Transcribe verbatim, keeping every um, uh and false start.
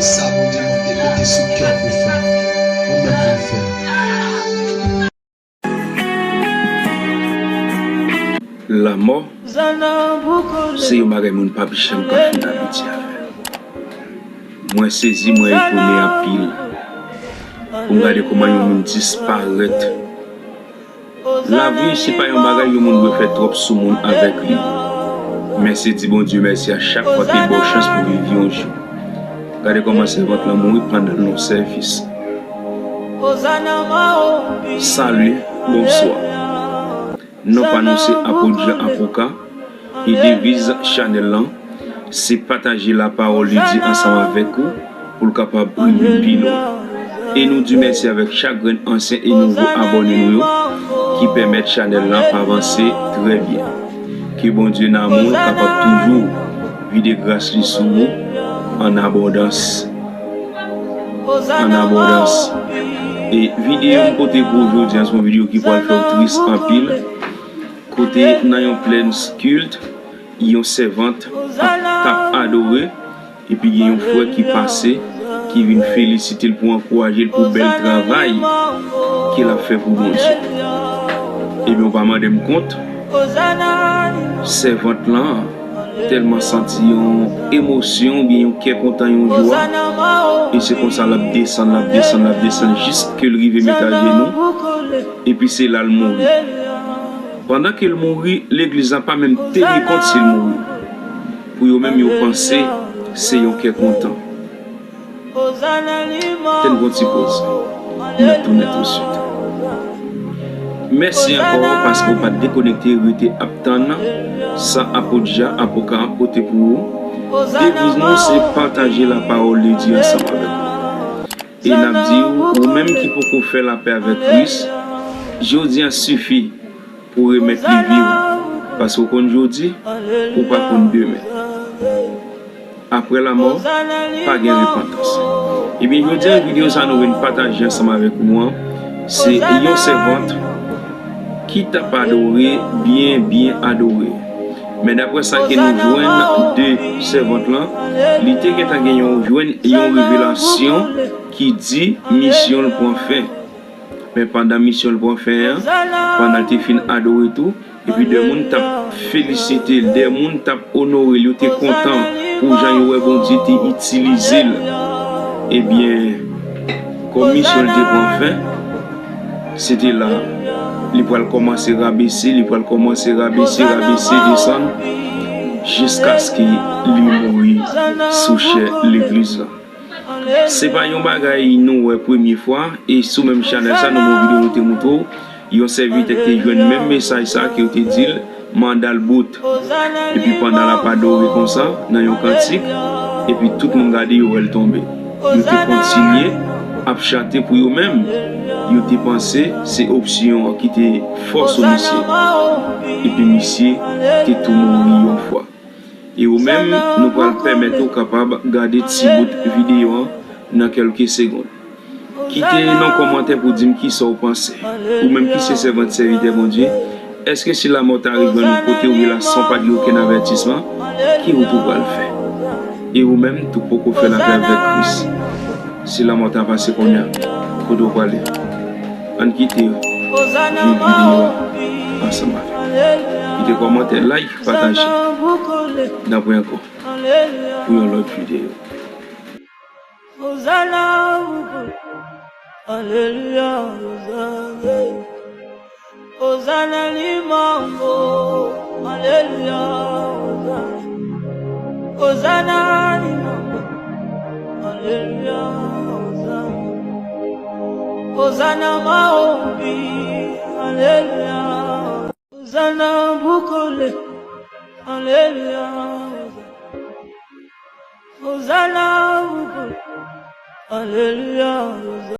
Sa Bondye mande mete sou kè w pou fè, ou menm pou w fè. Lanmò se yon bagay moun p ap janm ka fin abitye avè l. Mwen sezi, mwen etone anpil pou m gade kòman yon moun disparèt. Lavi se pa yon bagay yon moun dwe fè twòp sou moun avèk li. Men se di Bondye mèsi a chak fwa ke l ba w chans pou viv yon jou. Gade kòman sèvant lan mouri pandan l nan sèvis. Salut, bonswa. Non pa nou se Apot Jean Apoka. E deviz chanèl lan se pataje lapawòl de Dye ansanm avèk ou pou l kapab rive pi lwen. E nou di mèsi avèk chak grenn ansyen e nouvo abòne nou yo ki pèmèt chanèl lan ap avanse trè byen. Ke Bondye nan amou l kapab toujou vide gras li sou ou an abondans. An abondans. E videyo m pote pou ou jodi a se yon videyo ki pral fè w tris anpil. Kote nan yon plèn kilt, yon sèvant ap, t ap adore, epi gen yon frè ki pase, ki vin felisite l pou ankouraje l pou bèl travay ke l ap fè pou Bondye. Ebyen, w pa mande m kont, sèvant lan tèlman santi yon emosyon, oubyen yon kè kontan, yon jwa, e se konsa l ap desann, l ap desann, l ap desann, jiske l rive met ajenou, epi se la l mouri. Pandan ke l mouri, legliz la pa menm teni kont si l mouri. Pou yo menm, yo panse se yon kè kontan. Te n pran ti poz. N ap tounen touswit. Mèsi ankò paske w pa t dekonekte, rete ap tann sa Apot Jean Apoka pote pou ou. Deviz nou se pataje lapawòl de Dye ansanm avèk nou. E n ap di w, ou menm ki poko fè lapè avèk Kris, jodi a sifi pou w remèt li vi w, paske w konn jodi, ou pa konn demen. Apre lanmò, pa gen repantans. Ebyen, jodi a, videyo sa nou vin pataje ansanm avèk nou an, se yon sèvant ki t ap adore, byen, byen adore. Men daprè sa ke nou jwenn de sèvant lan, li te gentan gen yon, jwenn yon revelasyon ki di misyon l pran fen. Men pandan misyon l pran fen an, pandan l te fin adore tou, epi de moun t ap felisite l, de moun t ap onore l, yo te kontan pou jan yo wè Bondye te itilize l. Ebyen, kòm misyon l te pran fen, se te la, li pral kòmanse rabese, li pral kòmanse rabese, rabese, desann, jiskaske li mouri sou chè legliz la. Se pa yon bagay nou wè premye fwa, e sou menm chanèl sa, nan yon videyo nou te montre w, yon sèvitè ki te jwenn menm mesaj sa, ke yo te di l, manda l bout. Epi pandan l ap adore konsa, nan yon kantik, epi tout moun gade, yo wè l tonbe. Yo te kontinye ap chante pou yo menm. Yo te panse se opsyon an ki te fò sou misye. Epi misye te tou mouri yon fwa. E ou menm, nou pral pèmèt ou kapab gade ti bout videyo an nan kèlke segonn. Kite nan kòmantè pou di m kisa w panse. Ou menm ki se sèvant sèvitè Bondye, èske si lanmò ta rive nan yon kote ou la san pa gen okenn avètisman, ki wout ou pral fè? E ou menm tou poko fè lapè avèk Kris. Si lanmò ta pase kounye a, kote w prale? Ann kite yo viv videyo a ansanm avè m. Kite kòmantè, like, pataje. N ap wè ankò pou yon lòt videyo. Ozana, aleluya, ozana. Ozana limambo, aleluya, ozana. Ozana limambo, aleluya, ozana. Ozana maombi, aleluya. Ozana bukole, aleluya, ozana. Ozana bukole, aleluya, ozana.